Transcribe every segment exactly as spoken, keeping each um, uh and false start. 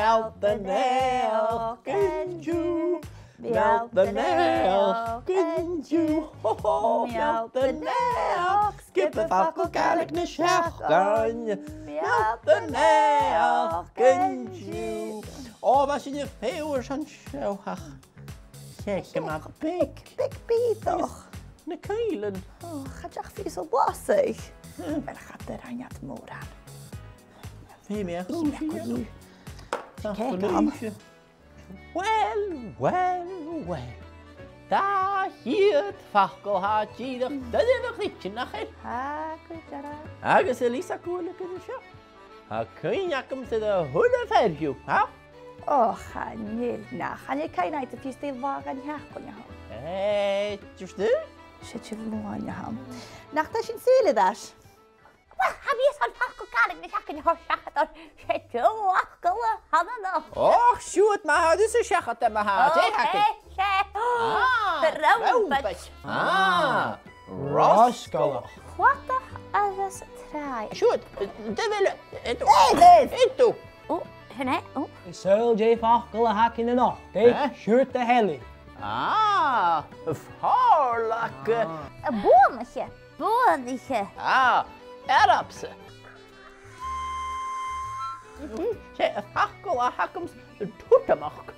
Meal do naidheachd an-diugh, meal do naidheachd an-diugh, ho, ho, meal do naidheachd, sgioba facal Gàidhlig na seachdain, meal do naidheachd an-diugh. Ò, bha sinn a' feitheamh airson seo, ach 's e gu math beag. Beag bìodach. Na cuibhlean. Ò, cha deach fios a' lasadh. Hmm. Uill, cha do rinn iad mòran. Feumaidh mi a chur sìos. Chan eil càil. Uill, uill, uill. Dà chiad facal a tha dìreach duilich a chreidsinn, nach eil? Tha, gu dearbh. Agus a-nis a' cuimhneachadh air seo, tha cuimhne agamsa air a h-uile fear dhiubh, ha? Ò, chan eil, nach, chan eil cuimhne agam fios dè an là a tha an t-seachdain a th' ann. Eh, dè thuirt thu? 'S e Diluain a th' ann. Nach toir sinn sùil air ais? Uill, tha mi airson facal Gàidhlig na seachdain a thoirt seachad oirbh, 's e deagh fhacal a th' ann an-diugh. Och, siuthad ma-thà, dè tha seachad ma-thà, dè th' agad? Ò, 's e, 's e. Ah, brombaid. Brombaid. Ah, rosgalach. Cladach agus tràigh. Siuthad, dè bheil, eh, tu. Dè bheil? Eh, tu. Ò, sin e, ò. Saoil dè am facal a th' againn a-nochd, eh? Eh? Siuthad, a Helen. Ah, fàrlach. Ah. Buannaiche. Buannaiche. Ah, earbsa. 'S e am facal a th' agamsa, tutamachd.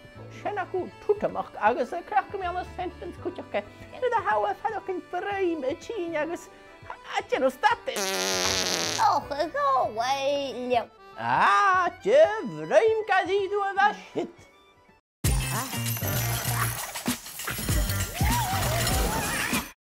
Sin agad, tutamachd, agus, eh, cleachd mi ann an sentence cuideachd, eh, nuair a tha thu a' faireachdainn broinn a' tighinn agus a' dèanamh stad. Och, a ghabhail. Ah, dè bhroinn gu dearbh a bha siud.